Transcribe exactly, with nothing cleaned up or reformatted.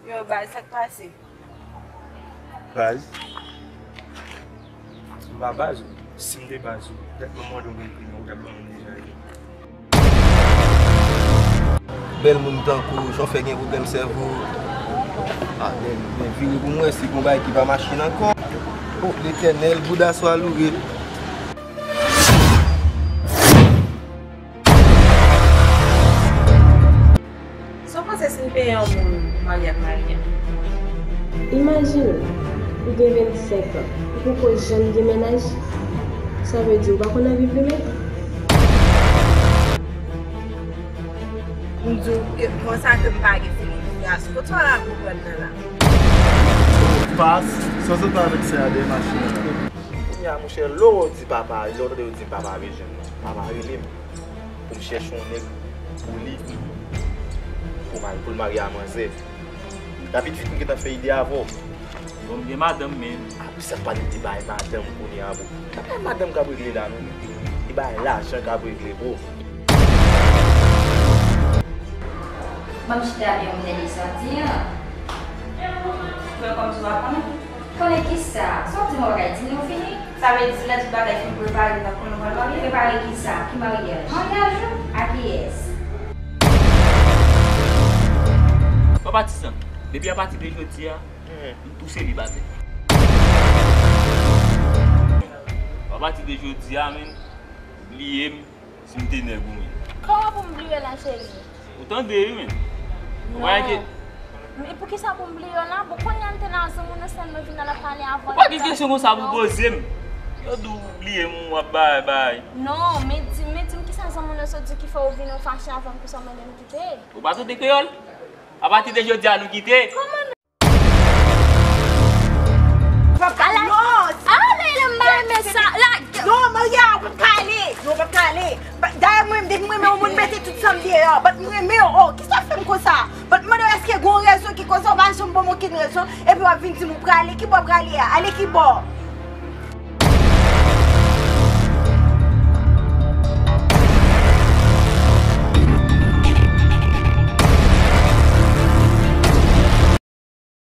Yo, baz, sa k pase? Baz? M pa baz ou. Si m te baz ou, dat mwen mande w menm prenon, ou t ap ban m deja wi. Bèl moun tankou w, jan w fè gen pwoblèm sèvo? Ah, men, men vire pou mwen, si gon bagay ki pa mache nan kò. Oh, Letènèl, bouda swa loure. Sa w panse si n peye yon moun marye ak Maria? Imajine, ou gen vennsenk an, ou poko janm gen mennaj. Sa vle di ou pa konn anvi plimen? M di w ke konsa ke m pa gen filin pou gason. Kote w al aprann nan la? Pas, sa w sot avèk sè a dèyè machin nan la? Kounye a, monchè, lè w di papa, lè w tande yo di papa bezwen m nan, papa rele m pou m chèche yon nèg pou li, pou m al, pou l marye a manzè. Rapid vit, m gentan fè ide avè w. Bon, m gen madanm, men. Ah, sa pa de bagay madanm kounye a, bro. Pa bagay madanm k ap regle la, non. E bagay lajan k ap regle, bro. Ban m chita byen, ou tande sa w di an. Fè kòmsi w pa konnen. Konnen kisa? Sa w di mwen bagay, di nou fini? Sa vle di lè tout bagay fin prepare, n ap konnen w pral marye? Prepare kisa? Ki maryaj? Maryaj ou? A kiyès? Papa Tisan, depi apati de jodi a, mhm, m tou selibatè. Apati de jodi a, menm, bliye m. Si m te nèg ou menm. Kòman pou m bliye w la, cheri? Ou tande wi, menm. Ou pa enkyete. Men poukisa pou m bliye w la? Bon, kounye a m te nan zanmi w nan sèn mwen vin al ap pale avè w. Ou pa gen kesyon konsa pou poze m. Yo di w bliye m, w ap bay, bay. Non, men di, men di m kisa zanmi w nan sot di ki fè w vin ou fache avè m konsa w mande m kite? Ou pa tande kreyòl? Apati de jodi a, nou kite. Kòman? Ala, non, ala, Leila, m pa renmen sa. La, non, Maria, ou p ap ka ale. Non, ou p ap ka ale. Dayè, mwen, depi m renmen yon moun, mete tout sa m deyò. But m renmen w. Oh, kisa fè m konsa? But m mande w, èske gon rezon ki koz ou pa janm ban m okenn rezon? Epi w ap vin di m ou prale. Ki bò w prale a? Ale ki bò?